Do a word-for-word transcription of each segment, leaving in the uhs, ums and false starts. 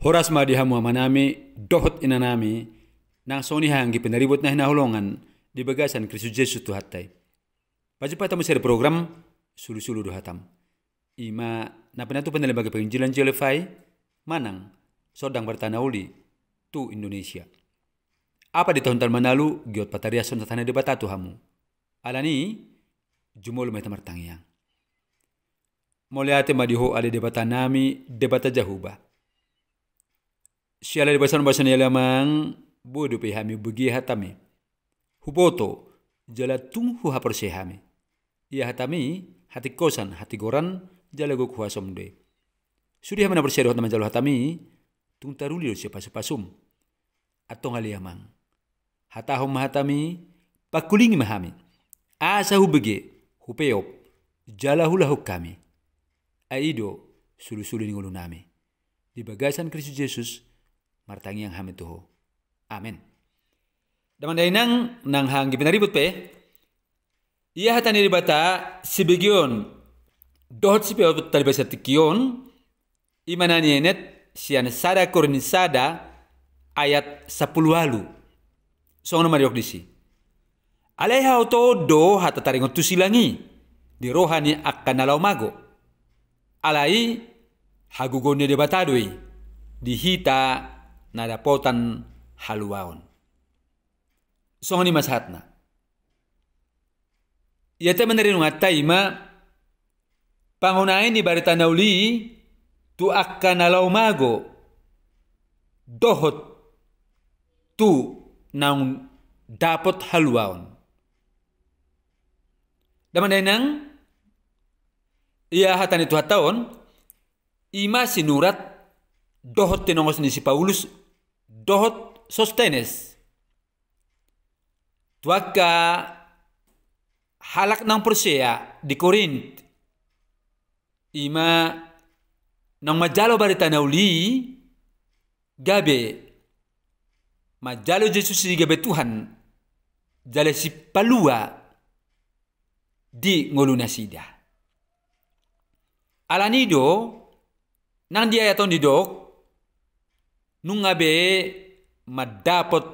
Horas ma di hamu amanami dohot inanami, nang songon i anggi pinaribot na hinaholongan di bagasan Kristus Jesus Tuhanta i. Pajumpang hamu sada program Sulusulu do Hatam. I ma na pinatupa ni Lembaga Penginjilan J L F I manang Sondang Barita na Uli tu Indonesia. Apat di taon talu manalu giot patariashon hata ni Debata tu hamu. Alani i, jumolo ma hita martangiang. Mauliate ma di Ho ale Debatanami, Debata Jahowa. Siala di bagasan basa ni ale Amang, boi dope hami hubege hataMi. Huboto, jala tung huhaporseai hami. Ia hataMi, hatingkosan, hatigoran, jala gok huasoM do i. Sude hami na porsea dohot na manjalo hataMi, tung taruli do sian pasupasuM. Antong ale Amang, hatahon ma hataMi, pangkulingi ma hami. Asa hubege, hupeop, jala huulahon hami. Ai i do sulusulu ni ngolunami. Di bagasan Kristus Jesus, martangiang hami tu Ho. Amen. Damang dainang, nang anggi pinaribot pe, ia hata ni Debata sibegeon dohot sipeopon ta di bagasan tingki on, i ma na nienet sian sada Korint sada ayat sampulu ualu. Songon on ma didok disi. Alai haotoon do hata taringot tu silang i di roha ni angka na laho mago. Alai hagogoon ni Debata do i di hita na dapotan haluaon. Songon i ma sahatna. Ia tema na rinunganta i ma pangonai ni barita na uli i tu angka na laho mago dohot tu naung dapot haluaon. Damang dainang, ia hata ni Tuhanta on, i ma sinurat dohot tinongos ni si Paulus dohot Sostenes tu angka halak naung porsea di Korint, i ma naung manjalo barita na uli i, gabe manjalo Jesus i gabe Tuhan jala sipalua di ngolunasida. Alani i do, nang di ayat on didok, nunga be mandapot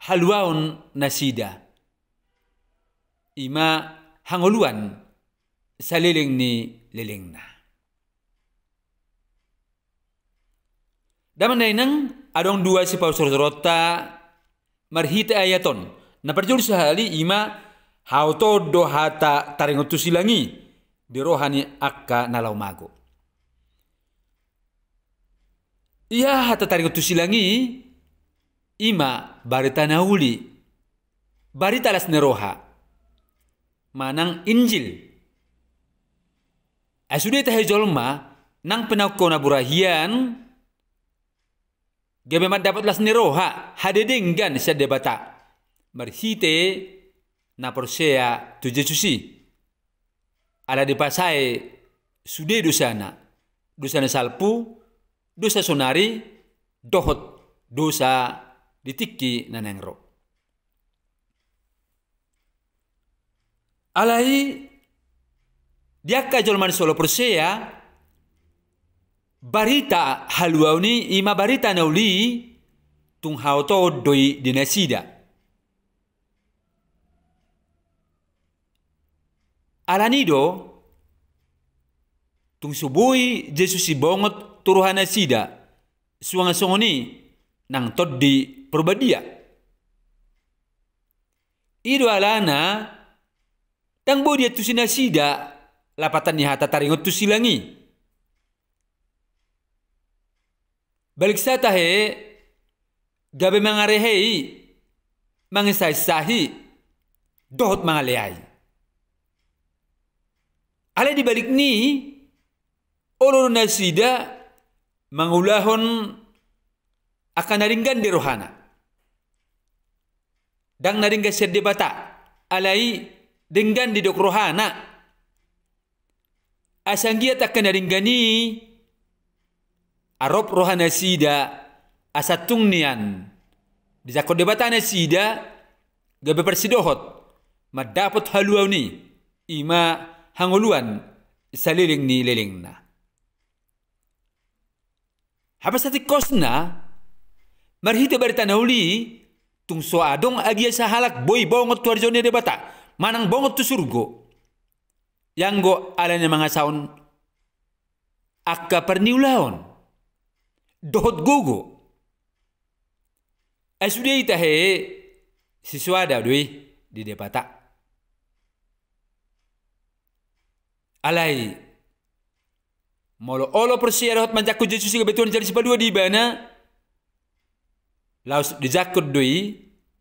haluaon nasida. I ma hangoluan saleleng ni lelengna. Damang dainang, adong dua sipausorosoronta marhite ayat on. Na parjolo sahali i ma haotoon do hata taringot tu silang i di roha ni angka na laho mago. Ia hata taringot tu silang i, i ma barita na uli, barita las ni roha, manang Injil. Ai sude tahe jolma nang pinaungkona burah hian gabe mandapot las ni roha, hadedenggan sian Debata marhite na porsea tu Jesus i. Ala dipasae sude dosana, dosa na salpu, dosa saonari, dohot dosa di tingki na naeng ro. Alai di angka jolma na so porsea, barita haluaon i, i ma barita na uli i, tung haotoon do i di nasida. Alani i do, tung so boi Jesus i bongot tu rohanasida, suang songon i nang Tondi Porbadia. I do alana ndang boi diantusi nasida lapatan ni hata taringot tu silang i. Balik sa tahe gabe mangarehei, mangisahisahi, dohot mangaleai. Alai di balik ni i, olo do nasida mangulahon angka na denggan di rohana. Ndang na denggan sian Debata, alai denggan didok rohana. Asa anggiat angka na denggan i arop rohanasida, asa tung nian dijangkon Debata nasida gabe parsidohot mandapot haluaon i, i ma hangoluan saleleng ni lelengna. Hape satingkosna, marhite barita na uli, tung so adong agia sahalak boi bongot tu harjaon ni Debata, manang bongot tu surgo. Ianggo ala ni mangasahon angka parniulaon dohot gogo. Ai sude i tahe, sisoada do i di Debata. Alai molo olo porsea dohot manjangkon Jesus i gabe Tuhan jala Sipalua di ibana, laos dijangkon do i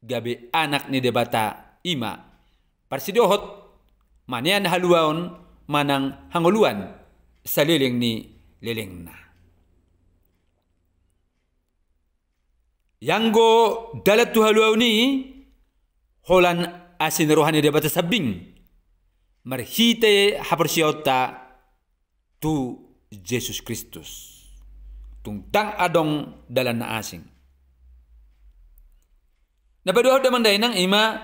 gabe anak ni Debata, i ma parsidohot manean haluaon manang hangoluan saleleng ni lelengna. Ianggo dalan tu haluaon i, holan asi ni roha ni Debata sambing marhite haporseaonta tu Jesus Kristus. Tung ndang adong dalan na asing. Na paduahon, damang dainang, i ma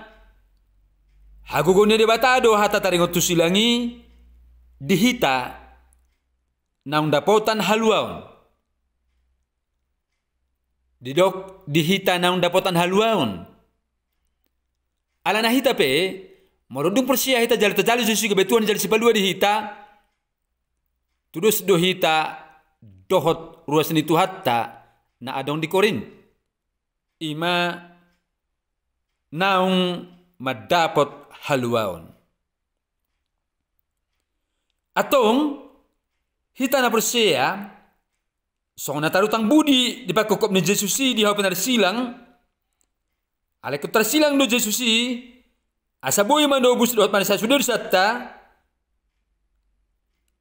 hagogoon ni Debata do hata taringot tu silang i di hita naung dapotan haluaon. Didok di hita naung dapotan haluaon. Alana hita pe, molo dung porsea hita jala tajalo Jesus i gabe Tuhan jala Sipalua di hita, tudos do hita dohot ruas ni Tuhanta na adong di Korint, i ma naung mandapot haluaon. Antong, hita na porsea, songon na tarutang budi di pangkophop ni Jesus i di hau pinarsilang, alai ingkon tarsilang do Jesus i asa boi manobus dohot mansai sude dosanta,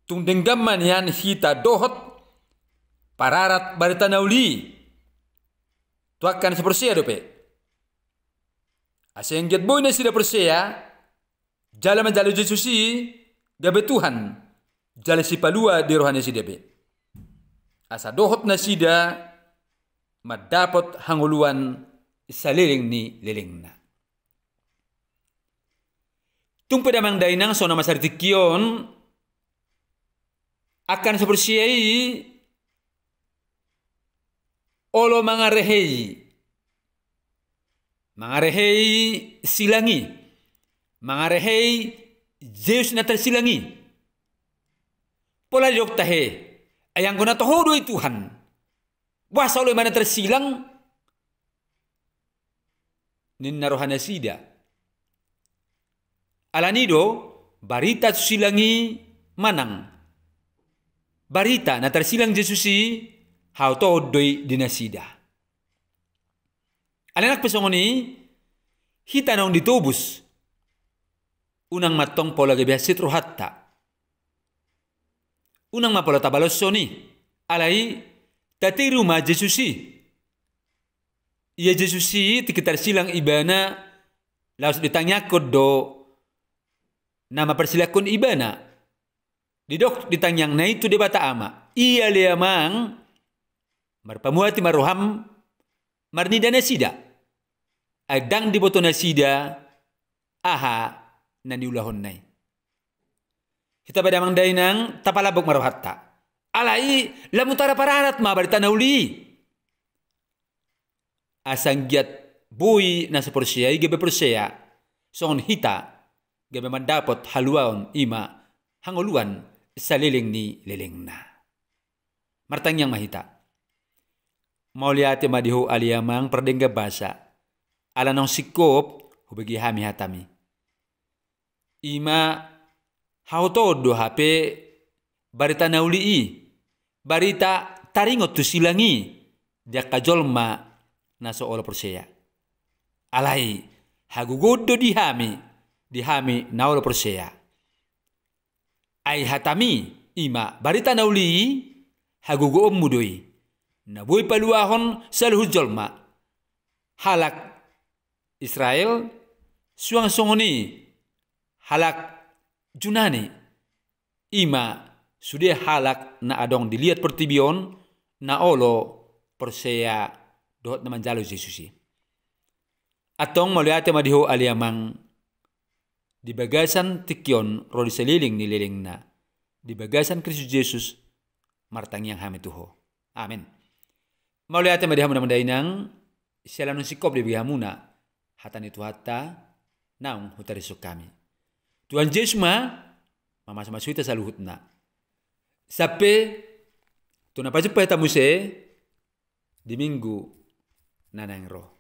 tung denggan ma nian hita dohot pararat barita na uli i tu angka na so porsea dope. Asa anggiat boi nasida porsea, jala manjalo Jesus i gabe Tuhan jala Sipalua di roha nasida be, asa dohot nasida mandapot hangoluan saleleng ni lelengna. Tung pe, damang dainang, songon na masa di tingki on, angka na so porsea i olo mangarehei, mangarehei silang i, mangarehei Jesus na tarsilang i. Pola didok tahe, ai anggo na toho do i Tuhan, boasa olo i ma na tarsilang, ninna roha nasida. Alani do, barita tu silang i manang barita na tarsilang Jesus i, haotoon do i di nasida. Alai nang pe songon i, hita naung ditobus, unang ma antong pola gabe hansit rohanta. Unang ma pola tabaloshon i, alai tatiru ma Jesus i. Ia Jesus i tingki tarsilang ibana, laos ditangiangkon do na mamparsilangkon ibana. Didok di tangiangna i tu Debata Ama, ia ale Amang, marpamuati ma roham marnida nasida, ai ndang diboto nasida aha na niulahonna i. Hita pe, damang dainang, tapalambok ma rohanta. Alai lam hutara pararat ma barita na uli i, asa anggiat boi na so porsea i gabe porsea songon hita, gabe mandapot haluaon, i ma hangoluan saleleng ni lelengna. Martangiang ma hita. Mauliate ma di Ho ale Amang pardenggan basa, ala naung singkop hubege hami hatam i. I ma haotoon do hape barita na uli i, barita taringot tu silang i di angka jolma na so olo porsea. Alai hagogoon do di hami, di hami na olo porsea. Ai hatam i, i ma barita na uli i, hagogoonmu do i, na boi paluahon saluhut jolma, halak Israel, suang songon i halak Junani, i ma sude halak na adong di liat portibi on na olo porsea dohot na manjalo Jesus i. Antong mauliate ma di Ho ale Amang, di bagasan tingki on ro di saleleng ni lelengna, di bagasan Kristus Jesus martangiang hami tu Ho. Amen. Mauliate ma di hamu amang dohot inang, siala naung singkop dibahen hamuna hata ni Tuhanta naung hutarishon hami. Tuhan Jesus ma mamasumasu hita saluhutna. Sampe tu na pajumpang hita muse di minggu na naeng ro.